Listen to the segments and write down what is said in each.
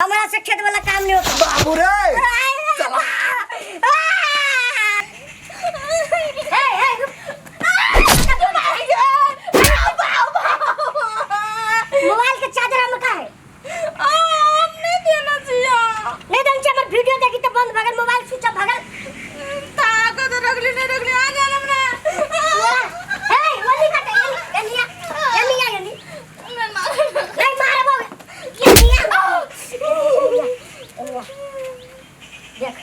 हमरा से खेत वाला काम नहीं होता। बाबू रे चला। ए, ए, रुक। मोबाइल के चार्जर हम का है? हम नहीं देना चाहिए। नहीं दम हमर वीडियो देखी तो बंद भगल, मोबाइल स्विच ऑफ भगल। ताकत रखली नहीं रखली आ जाना ना। ए, ओली काटे, एनी, एनी, एनी, एनी। मैं मार नहीं मारे बाबू। एनी, एनी। देख,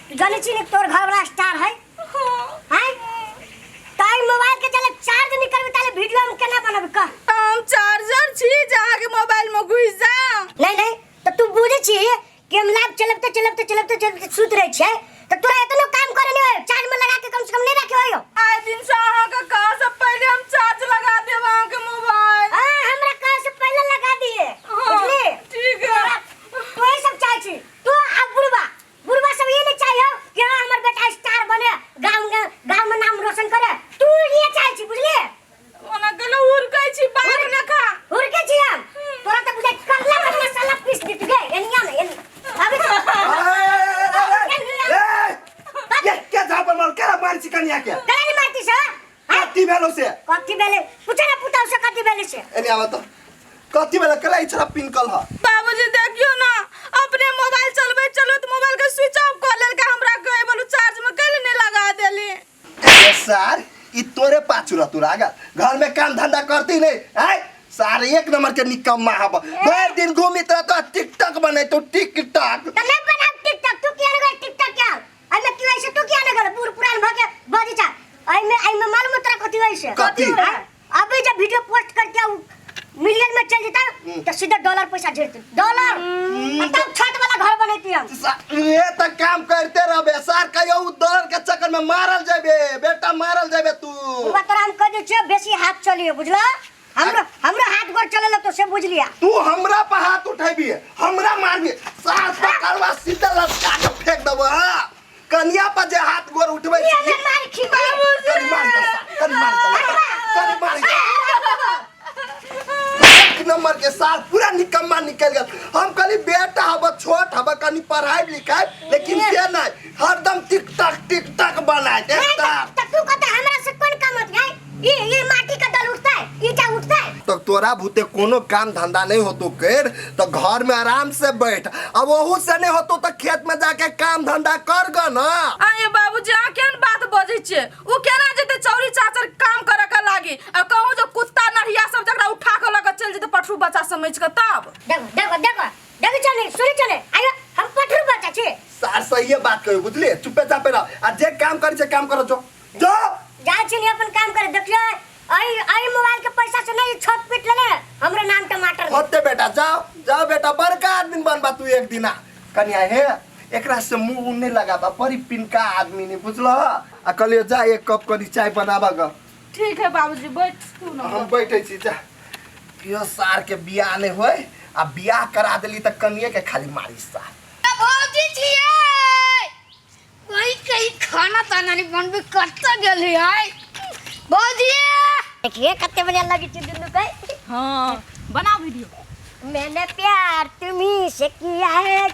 तू जाने छी ने तोर घर वाला स्टार है? हैं? ताई मोबाइल के चले चार्ज नहीं करबे ताले वीडियो हम केना बनाबे कह? हम चार्जर छी जहाँ के मोबाइल में घुस जा। नहीं नहीं, तो तू बुझे छी कि हम लाइव चलबते चलबते चलबते चलबते सुत रहे छे, तो तोरा एतनो काम करे नहीं होय, चार्ज में लगा के कम से कम नहीं रखे होयो। आए दिन से अहाँ के कहा से पहले हम चार्ज लगा देब अहाँ के मोबाइल। हां, हमरा कहे से पहले लगा दिए। हाँ, बुझली? ठीक है। तो ये सब चाहे छी तू आ बुढ़बा, बुढ़बा सब ये नहीं चाहिए कि हाँ हमर बेटा स्टार बने, गांव गांव में नाम रोशन करे, तू ये चाहे छी बुझली? ओना गेलो उड़कै छी बाघ लेखा। उड़के छी हम तोरा तो बुझाइ करला पर मसाला पीस देत गे एनिया में एनी अभी तो ये क्या झापड़ मार केरा मार छी कनिया के? गला नहीं मारती से? कथी भेलो से? कथी भेले पूछे ना पुताऊ से कथी भेले से। एने आवा तो कथी भेलो केला ई छोरा पिनकल ह? बाबूजी देखियो ना अपने मोबाइल चलबै चलबैत मोबाइल के स्विच ऑफ कर लेलकै, हमरा कहे बोलू चार्ज में कैले नहीं लगा देली। ए सार ई तोरे पाछू रहतू रागा, घर में काम धंधा करती नहीं आय सार एक नंबर के निकम्मा हब, भर दिन घूमित रहतो टिकटॉक बनैतो टिकटॉक। त नहीं बनाब टिकटॉक, तू किया लगल टिकटॉक क्या? अइमे की होय छै तू किया लगल बूढ़ पुरान भ के बजै छ? अइमे अइमे मालूम तोरा कथी होय छै? कथी? अभी जब वीडियो पोस्ट करके उ मिलियन में चल जेता तो सीधा डॉलर पैसा झेलते डॉलर, आ तब छत वाला घर बनैती हम। ये त काम करते रहबे सार, कहियो उ डॉलर के चक्कर में मारल जेबे बेटा, मारल जेबे तू। बुढ़बा तोरा हम कह दै छियो बेसी हाथ चलियो बुझला, हमरो हमरो हाथ गोर चले लगतो से बुझ लिया। तू हमरा पर हाथ उठेबी हमरा मारबी सार पकड़वा सीधा लटका के फेंक देबो। हां कनिया पर जे हाथ गोर उठबै ये छी ले मार खी कनी मार दो सार, कनी मार दो, कनी मार दो। एक नंबर के सार पूरा निकम्मा निकल गया। हम कहली बेटा हब छोट हब कनी पढ़ाई लिखाई, लेकिन से नहीं हरदम टिकटॉक टिकटॉक बनाए देखता। त तू कहता हमरा से कोन काम होत है? ये माटी का दल उठता है, ईटा उठता है। तो तोरा भूते कोनो काम धंधा नहीं होतो कर तो घर में आराम से बैठ, अब ओहू से नहीं होतो तो खेत में जाके काम धंधा कर ग ना। आये बाबूजी अहाँ केहन बात बजै छियै? उ केना जेतै चौरी चाचर काम करे के लागी? आ कहूँ जे कुत्ता नढ़िया सब जकरा उठा के लऽ के चलि जेतै पठरू बच्चा समझ के तब। देखो देखो देखो देखो चले सुनी चले आयो हम पठरू बच्चा छी। सार सही बात कहियो बुझलिए, चुपे चापे रह आ जे काम करै छै काम करो जो जो जा छी ने अपन काम करे। देखियो आई आई मोबाइल के पैसा से नहीं छत पीट लेने हमरे नाम टमाटर। होते बेटा जाओ जाओ बेटा बड़का आदमी बनबा तू एक दिना। कनिया हे एकरा से मुंह नहीं लगाबा बड़ी पिनका आदमी नहीं बुझल। आ कहलियो जा एक कप कनी चाय बनाबा ग। ठीक है बाबूजी बैठ तू ना। हम बैठे छी जा। यो सार के बियाह नहीं होय आ बियाह करा देली त कनिए के खाली मारी सार। भौजी छियै कोई कहीं खाना ताना नहीं बनबे कत्ता गेली है भौजी। देखिए कत्ते बढ़िया लगी छी दुनू के। हां बनाओ वीडियो। मैंने प्यार तुम्ही से किया है,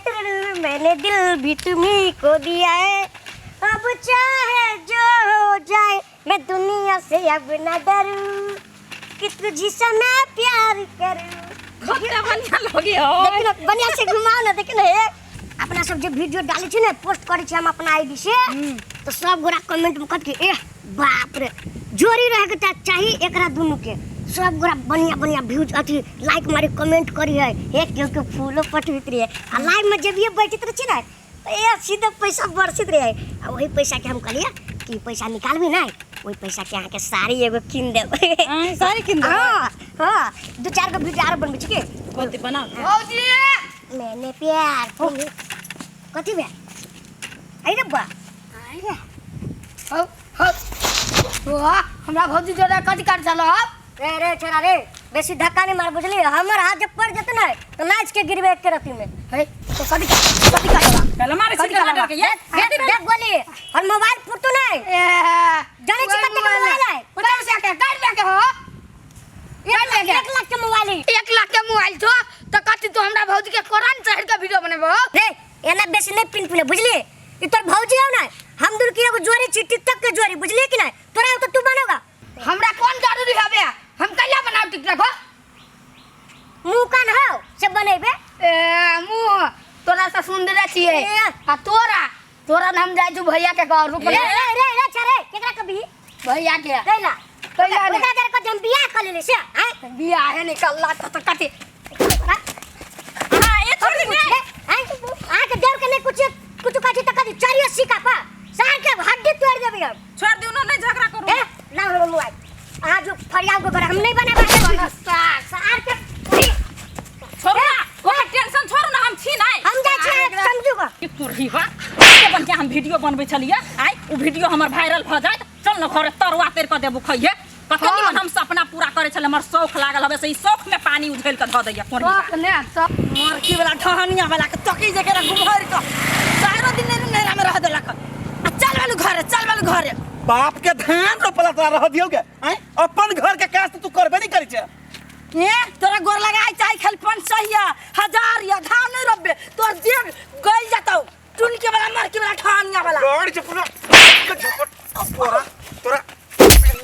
मैंने दिल भी तुम्ही को दिया है, अब चाहे जो हो जाए मैं दुनिया से अब न डरूं कि तुझी से मैं प्यार करूं। कत्ते बढ़िया लगे हो। देखिन बढ़िया से घुमाओ ना, देखिन हे अपना सब जे वीडियो डाले छी ने पोस्ट करे छी हम अपना आईडी से, तो सब गोरा कमेंट में कहत कि ए बाप रे जोड़ी रहे के चाही एकरा दुनू के। सब गोरा बढ़िया बढ़िया व्यूज अथी लाइक मारी कमेंट करी है, एक केहू के फूलो पठबित रहे आ लाइव में जब ये बैठित रहे छी ना तो ए सीधे पैसा बरसित रहे। आ वही पैसा के हम कहलिए कि पैसा निकालबी ना वही पैसा के अहाँ के साड़ी एगो कीन देब। साड़ी कीन देब? हाँ हाँ दू चार गो वीडियो आरो बनबै छी के कथी बनाओ? भौजी मैंने प्यार तुम्हें कथी भेल? अरे रे बा हौ हौ वाह हमरा भौजी जोड़ा कथी कर चलो हौ। रे रे छोरा रे बेसी धक्का नहीं मार बुझली, हमर हाथ जब पड़ जेतै ना तो नाच के गिरबे एक रति में। हे तो कथी कथी कर पहले मारे कथी छी करबा? के ये देख देख गोली और मोबाइल फुटू नहीं। ए जाने छी कते के मोबाइल है? 50 के कर ले के हो 1 लाख के मोबाइल है। 1 लाख के मोबाइल छो त कथी तू हमरा भौजी के कोरान चढ़ के वीडियो बनेबो? रे एना बेसी नहीं पिन पिन बुझलिए। ई तोर भौजी हो ना, हम दूर की एगो जोड़ी छी टिकटॉक के जोड़ी, बुझलिए कि नहीं? तोरा हो तो तू बनोगा। हमरा कौन जरूरी हवे? हम कैला बनाउ टिकटॉक हो? मुंह कान हो से बनेबे। ए मुंह तोरा से सुंदर छिए। ए। आ तोरा तोरा न हम जाइ छु भैया के घर रुक। रे रे रे रे छरे केकरा कभी भैया के कैला कैला ने? ओकरा जरे को हम बियाह कर लेले से आय बियाह है निकलला त कथी? हां ए छोड़ी ने आय आ के देव के नहीं कुछ कुछ काची त कदी चारियो सिका पा सार के हड्डी तोड़ देबी हम। छोड़ दियो ना, नहीं झगड़ा करू। ए ना हम मोबाइल आज फरियाद को घर हम नहीं बना सार सार के छोड़ू ना, ओकर टेंशन छोड़ू ना, हम छी नहीं। हम जाइ छी समझू को कि तोरही बा के बढ़िया हम वीडियो बनबै छलियै आइ ओ वीडियो हमर वायरल भऽ जाइत। चल न घरे तरुआ तर कऽ देबू खइहे। कते निमन हम सपना पूरा करे छलै, हमर शौख लागल हवे से ई शौख में पानी उझेल कऽ धऽ दैया कोन शौख ने सब मरकी वाला ढहनिया वाला के तकी जे केरा गुमहर क सारो दिन नहीं नहरा में रह देलक। आ चल वालू घरे, चल वालू घरे। बाप के धान रोपला तोरा रह दियौ के आय अपन घर के काज त तू करबे नहीं करै छै। ए तोरा गोर लगाई चाहे खाली 500 या 1000 या धान नहीं रोपबे तोर जेब गइल जातौ। चुन के वाला मरकी वाला ढहनिया वाला गाड़ी से पूरा झपट तोरा तोरा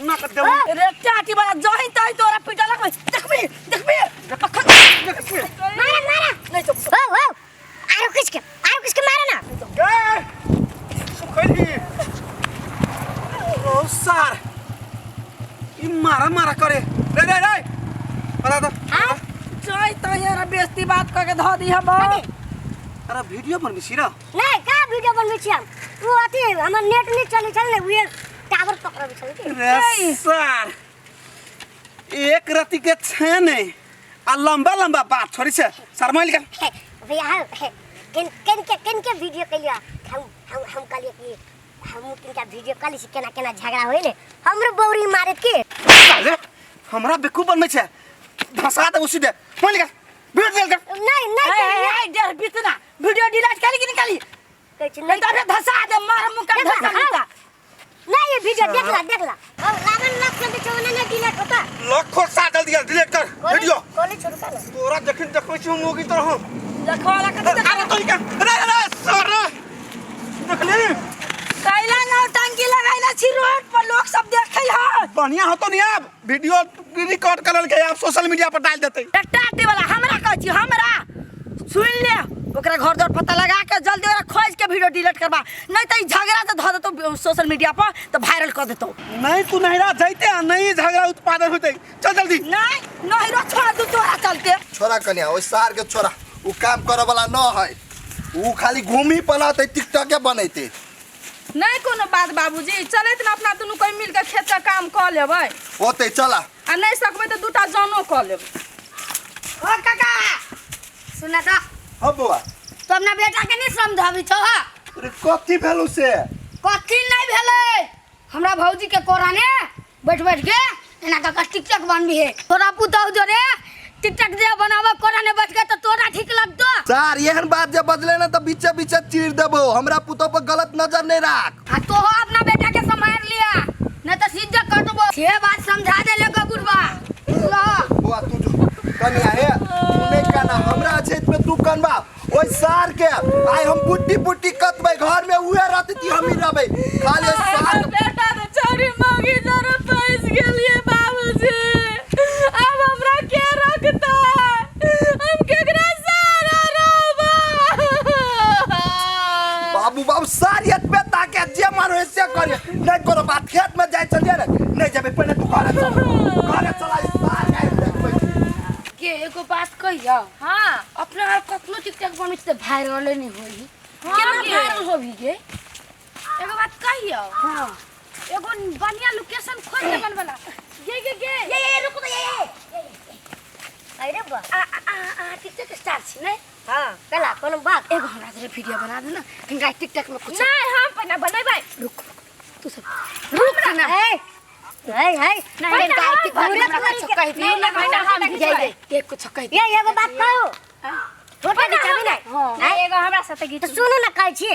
ना कर देबो। रे चाटी वाला जही तही तोरा पीटा लगबे। देखबी देखबी अखन मारा मारा नहीं तो ओ ओ आरो किसके मारा ना। ए सुखैली ओ सार ई मारा मारा करे रे रे रे बता दो। जही तही रे बेइज्जती बात क के ध दी हम। अरे वीडियो बनबी छी ना? नहीं का वीडियो बनबी छी हम? उ अथी हमर नेट नहीं चलै छल ने, उहे टावर पकड़बै छल की। रे सार एक रति के छे ने आ लंबा लंबा बात छोड़ी छे शर्माइल के। भैया केन केन के केन के वीडियो कलिया हम हम हम कहलिए कि हम किनका वीडियो कली छी केना केना झगड़ा होय ने हमरो बौरी मारत के। साले हमरा बेवकूफ बनबै छे, धंसा दे उसी दे मोइल के वीडियो डिलीट कर। नहीं नहीं ए ए डेढ़ बितना वीडियो डिलीट करी कि निकाली कहै छी नहीं नहीं तो अबे धंसा दे मार मुंह का देखला, धंसा हाँ। लेता। नहीं ये वीडियो देखला देखला अब लावन लाख से चौना नहीं डिलीट होता। लाखों सा जल्दी डिलीट कर वीडियो। कॉलेज छोड़ का ना तोरा देखिन देखबै छी हम मोगी तरह देखवाला के अरे तो के रे रे सर देखली कैला नौटंकी लगाइला छी रोड पर लोग सब देखै है। बढ़िया होतो नहीं आप वीडियो रिकॉर्ड करल के आप सोशल मीडिया पर डाल देते। टाटी वाला हमरा कहै छी हमरा सुन ले ओकरा घर द्वार पता लगा के जल्दी ओकरा खोज के वीडियो डिलीट करबा नहीं त ई झगड़ा त ध देतौ सोशल मीडिया पर त वायरल कर देतौ। नहीं तू नहिरा जैते आ नहीं झगड़ा उत्पादन होते। चल जल्दी। नहीं नहिरा छोड़ दू तोरा चलते। छोरा कन्या ओइ सार के छोरा उ काम करे वाला न है, उ खाली घूमी पलाते टिकटॉक के बनैते। नहीं कोनो बात बाबूजी, चलैत ना अपना दुनू कोई मिल के खेत के काम क लेबै। होते चला आ नहीं सकबै त दूटा जनो क लेबै। ओ काका सुना त। हां बौआ तो अपना बेटा के नहीं समझाबी छौ? हा अरे कथी भेलौ से? कथी नहीं भेलै, हमरा भौजी के कोराने बैठ बैठ के एना काका टिकटॉक बनबी है। तोरा पुतहु जोरे टिकटॉक जे बनाबो कोराने बैठ के त तोरा ठीक लगतो। सर एहन बात जे बजले ना त बीचे बीचे चीर देबो, हमरा पुतहु पर गलत नजर नहीं राख। आ तोहो अपना बेटा के संभाल लिया नहीं त सीधे कर देबो। छे बात समझा देले गो बुढ़बा। बौआ तू जो कन्या हे तू नहीं कहना हमरा क्षेत्र में तू कनबा ओइ सार के आइ हम बुट्टी बुट्टी कतबै घर में उहे रहते ती हम ही रहबै खाली सार। बेटा तो चोरी मांगी जरा पैस गेलिए बाबूजी, अब हमरा के रखता? हम केकरा सहारा रहबा? बाबू बाबू सार पे ताके जे मन होय से करे नहीं कोनो बात। खेत में जाय चलिए ने नहीं जेबै पहिले तू घरे चल, घरे चला सार के देखबै के एगो बात कहिया। हां अपना आर कखनो टिकटॉक बनबै त वायरल नहीं होई। केना वायरल होबी गे? एगो बात कहियो। हां एगो बढ़िया लोकेशन खोज के बनबला। गे गे गे ये ये रुको तो ये ये अरे बा आ आ आ टिकटॉक स्टार छी नै? हां कला कोनो बात एगो हमरा से वीडियो बना दे ना हिनका टिकटॉक में कुछ नहीं हम पहिना बनेबै। रुक तू सब रुक ना। ए है है नहीं कुछ कह दियो ना ये कुछ कह ये एगो बात कहू फोटो खिचाबी नहीं? हां एगो हमरा साथे घिचू। तो सुनू ना कहै छी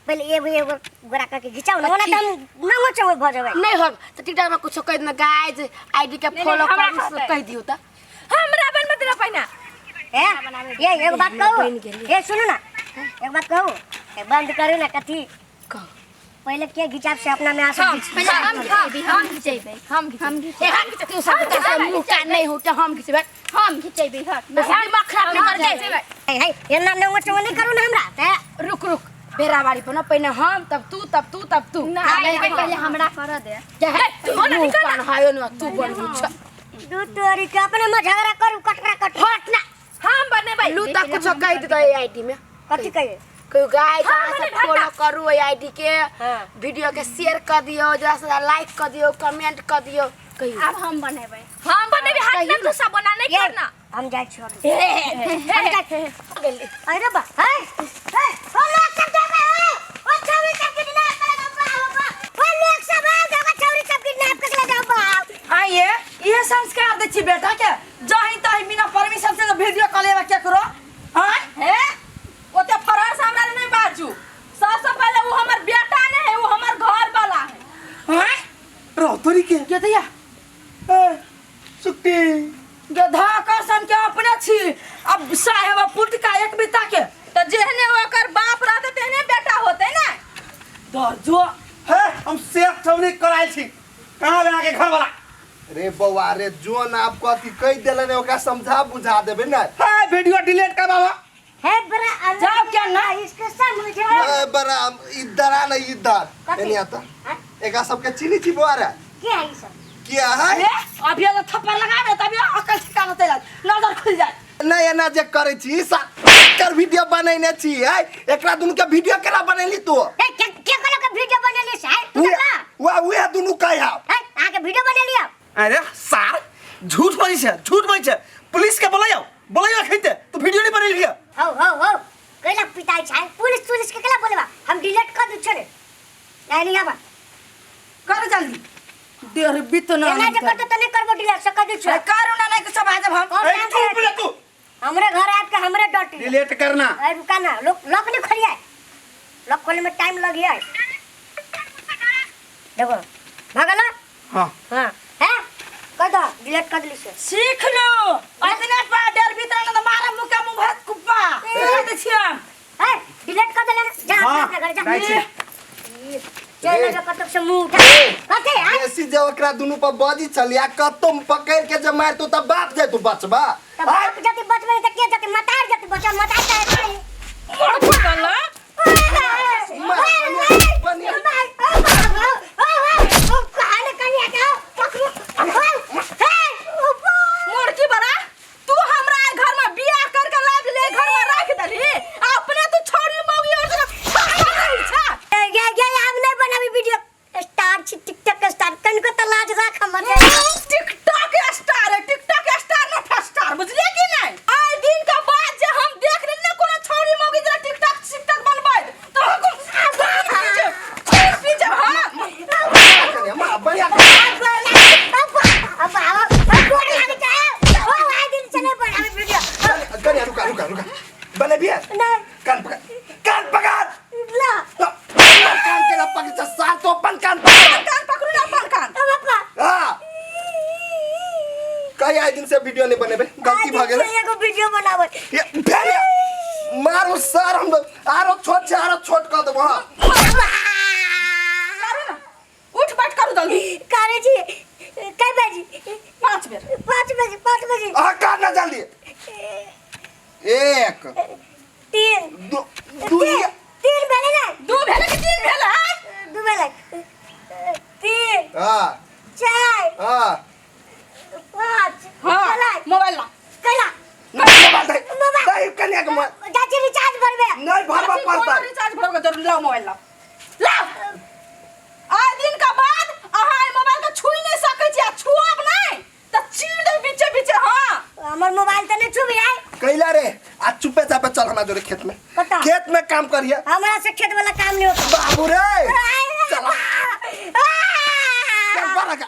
पहिले एगो एगो गोरा करके घिचाउ ना, ओना त हम नंगो चंगो भ जेबै। नहीं हो त टिकटॉक में कुछ कह देना गाइस आईडी के फॉलो कर कह दियो त हमरा बनबे दिना पहिना। ए ये एगो बात कहू, ए सुनू ना, एक बात कहू, ए बंद करू ना कथी कहू। पहले के घिचाब से अपना में आसो पहिले हम घिचेबै, हम घिचेबै, हम घिचेबै। ए हम घिचेबै, तू सब के मुंह कान नहीं होते, हम घिचेबै, हम घिचेबै। हट, दिमाग खराब नहीं कर दे। हे हे एना नंगो चंगो नहीं करू ना हमरा ते। रुक रुक, बेराबारी पर ना, पहिने हम तब तू तब तू तब तू। नहीं, पहले हमरा कर दे। तू मुंह कान हायो ना तू बनू छ। दू तोरी के अपने में झगड़ा करू, कटरा कट हट ना, हम बनेबै। लू तक कुछ कह दे आईडी में। कथी कहिए? कोई गाइस अहाँ सब फॉलो करू एहि आईडी के, हाँ। वीडियो के शेयर कर दियो, ज्यादा से ज्यादा लाइक कर दियो, कमेंट कर दियो। कहियो अब हम बनेबै, हम बनेबै। हट ना, तू सब बना नहीं ये करना। हम जाय छोड़, हम जाय। अरे बा, हे हे ओ लोग सब जाबे, ओ छौरी सब किडनैप कर ले बा, ओ लोग सब आ जाबे, छौरी सब किडनैप कर ले जाओ बा। आइए इहे संस्कार दै छी बेटा के, जहीं तहीं बिना परमिशन से वीडियो कॉल लेवा केकरो। हां हे ओते फरार से हमरा नहीं बाजू। सबसे पहले वो हमर बेटा नहीं है, वो हमर घर वाला है। हां रो तोरी के के दैया ए सुक्की गधा कसन के अपने छी अब साहेब पुटका एक बिता के तो जेहने ओकर बाप रहते तेहने बेटा होते ना। दर्जो हे हम सेफ छौनी करायल छी, कहाँ ले आके घर वाला? रे बौआ रे, जोन आप कथी कहि देले रे ओकरा समझा बुझा देबे ना। हे वीडियो डिलीट कर बाबा। हे बड़ा जाओ क्या ना इसके समझ। ए बड़ा इधर आ ना, इधर एनी आता एकरा सबके चीनी छी बौआ रे। के है ई सब? क्या है? ए अभी तो थप्पड़ लगा दे तभी अकल ठिकाना चल जाए, नजर खुल जाए। नहीं एना जे करे छी सा कर वीडियो बनैने छी है, एकरा दुनु के वीडियो केना बनैली तू? ए के के कहलो के वीडियो बनेली से? तू का वाह उहे दुनु कह ए आके वीडियो बनेली। अरे सार झूठ बोलै छै, झूठ बोलै छै, पुलिस के बोलायो बोलायो खैते तू वीडियो नहीं बनेली। हो हो हो कैला पिटाई छै पुलिस पुलिस के कैला बोलबा, हम डिलीट कर दु छने। नहीं नहीं आबा कर जल्दी देर बीत ना एना जे करतो त नहीं करबो डिलीट से कर दु छे। करू ना नहीं सब आ जब हम। और ए चुप ले तू, हमरे घर आके हमरे डटी डिलीट करना। ए रुका ना, लोक लॉक नहीं खोलिए, लॉक खोलने में टाइम लग गया। देखो भागला। हां हां है कर दो डिलीट कर दिली से। सीख लो अतने पा देर बीत ना तो मारा मुंह के मुंह भात कुप्पा कह दे छी हम। ए डिलीट कर देले जा, अपना घर जा। जाइ छी। चल जा कतक से मुंह उठा कथे आ ऐसी जे ओकरा दुनु पर बजी छलिया कतो पकड़ के जे मारतो त बाप जाय तू बचबा। त बाप जति बचबे त के जति मतार जति बचा मतार त मोड़ पकड़ मुड़की बड़ा तू हमरा घर में बियाह कर के लाग ले, घर में राख देली अपने तू छोड़ी मौगी और छा। ये ये हम नहीं बनाबी वीडियो स्टार छी टिकटॉक स्टार कनको त लाज राख हमर। टिकटॉक स्टार है, टिकटॉक स्टार ना फस्टार, बुझलिए कि नहीं? आइ दिन के बाद जे हम देख लेली ना कोनो छौरी मौगी जरा टिकटॉक टिकटॉक बनबै तो हम पीछे हां बढ़िया। अब अब गोड़ लागे छै ओ आइ दिन से नहीं बनाबी वीडियो। कनिया रुका रुका रुका बनेबी नहीं कान पकड़, कान पकड़ ला कान के ना पकड़ साल तो अपन कान पकड़, कान पकड़ू ना अपन कान। पापा हां कई आइ दिन से वीडियो नहीं बनेबे, गलती भ गेल। एगो वीडियो बनाबै ये भेल मारो सर, हम आरो छोट छै आरो छोट क देबो। हां करू ना, उठ बैठ करू जल्दी। करे जी कई बजे? 5 बेर। 5 बजे, 5 बजे। अहाँ कान ना जल्दी। 1 3 2 2 3 भेलै ना? 2 भेलै कि 3 भेलै? 2 भेलै। 3 हां 4 हां 5। हां मोबाइल ला कैला मोबाइल दे दे कन्या के मोबाइल जाची रिचार्ज भरबे नहीं भरबा पड़ता। रिचार्ज भरबे जरूर। लाओ मोबाइल लाओ लाओ। आइ दिन के बाद अहाँ ई मोबाइल के छुई नहीं सकै छी, आ छुअब नहीं त चीर देब बीचे बीचे। हां हमर मोबाइल त नहीं छुबी आइ कैला रे। आ चुपे चापे चल हमरा जोरे खेत में, कता? खेत में काम करिए। हमरा से खेत वाला काम नहीं होता बाबू रे चला चल बड़ा का।